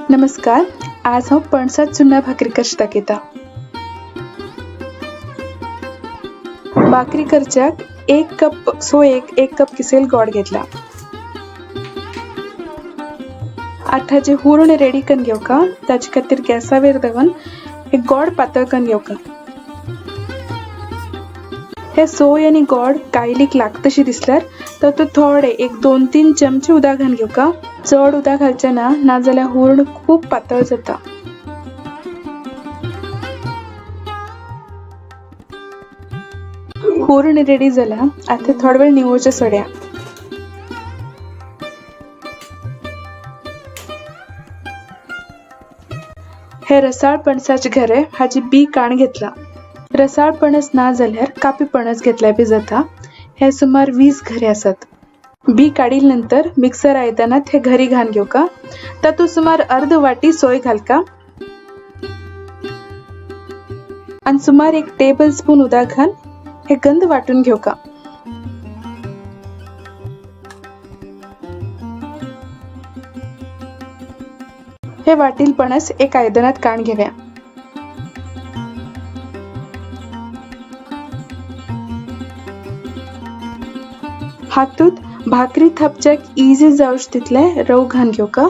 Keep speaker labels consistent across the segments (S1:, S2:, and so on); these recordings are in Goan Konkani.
S1: नमस्कार, आज हांव पणसात चुन्ना भाकरी कशी दाखयता। भाकरी करच्याक 1 कप सोयेक 1 कप किसेल गोड घेतला। आता जे हुरण रेडी करून घेवका ताजे खातीर गॅसावेर दवरून एक गोड पातळ करून घेवका। हे सोय आनी गोड कायलीक लागतशी दिसल्यार तातूंत थोडे एक 2-3 चमचे उदक घालून घेवका। चड उदक घालचें ना, नाजाल्यार हुरण खूब पातळ जाता। हुरण रेडी जाला, आता थोडो वेळ निवळचें सोड्या। हे रसाळ पणसाचे घरे हाजी बी काण घेतला। रसाळ पणस ना जाल्यार कापी पणस घेतल्यार बी जाता। हे सुमार 20 घरे आसात। बी काडील नंतर मिक्सर आयदनात हे घरी घालून घेवका। तातूंत सुमार अर्द वाटी सोय घालका आनी सुमार 1 टेबल स्पून उदक घालून हे गंध वाटून घेवका। हे वाटील पणस एक आयदनात काण घेव्या। हातूंत भाकरी थापच्याक इजी जावचे तितले रव घालून घेवका।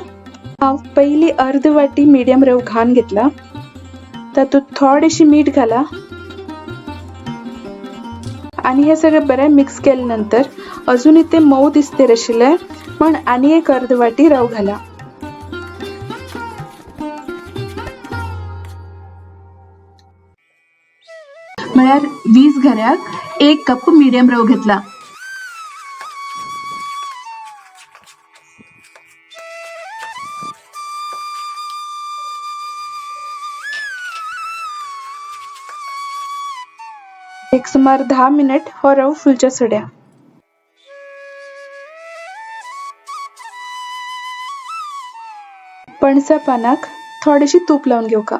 S1: हांव पयली अर्द वाटी मिडियम रव घालून घेतला। तातूंत थोडेशी मीठ घाला आनी हे सगळें बरें मिक्स केले नंतर अजूनय ते मोव दिसते आशिल्लें म्हण आनी एक अर्द वाटी रव घाला। म्हळ्यार 20 घऱ्याक 1 कप मिडियम रव घेतला। एक सुमार 10 मिनट हो रव फुलच्या सोड्या। पणसा पानाक थोडेशी तूप लावन घेवका।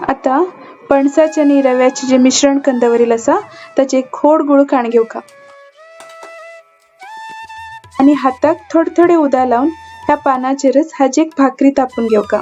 S1: आता पणसाचे आनी रव्याचे जे मिश्रण करून दवरिल्लें आसा ताचे एक खोड गुळ काण घेवका आनी हाताक थोडे थोडे उदक लावन ह्या पानाचेरच हाजी एक भाकरी थापून घेवका।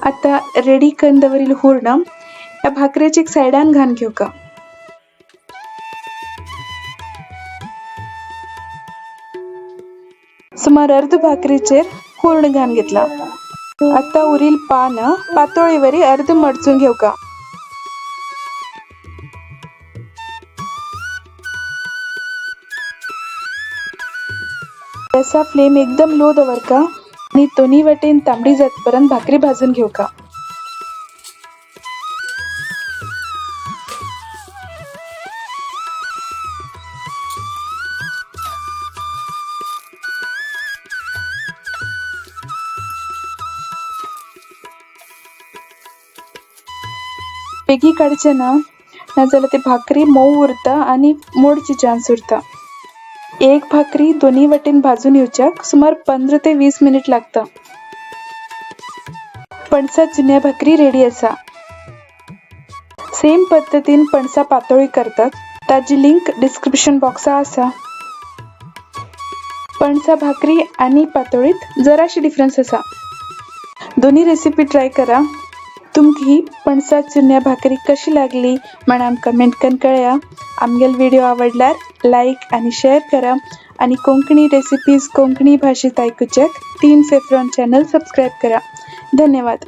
S1: आता रेडी करून दवरिल्लें हुरण ह्या भाकरेचे एक सायडान घालून घेवका। सुमार अर्द भाकरीचेर हुरण घालून घेतला। आता उरिल पान पातोळी वरी अर्द मडचून घेवका। गॅसा फ्लेम एकदम लो दवरका आनी दोनी वटेन तांबडी जातपर्यंत भाकरी भाजून घेवका। बेगी काडचे ना, नाजाल्यार ती भाकरी मोव उरता आनी मोडची चान्स उरता। एक भाकरी दोनी वटेन भाजून येवच्याक सुमार 15 ते 20 मिनट लागता। पणसा चुन्या भाकरी रेडी आसा। सेम पद्दतीन पणसा पातोळी करतात, ताजी लिंक डिस्क्रिप्शन बॉक्सा आसा। पणसा भाकरी आनी पातोळीत जराशी डिफरन्स आसा। दोनी रेसिपी ट्राय करा। तुमकां ही पणसा चुन्या भाकरी कशी लागली म्हण आमकां कमेंट करून कळया। आमगेलो व्हिडिओ आवडल्यार लायक आनी शेअर करा आनी कोंकणी रेसिपीज कोंकणी भाशेंत आयकुच्याक टीम सेफ्रॉन चॅनल सबस्क्रायब करा। धन्यवाद।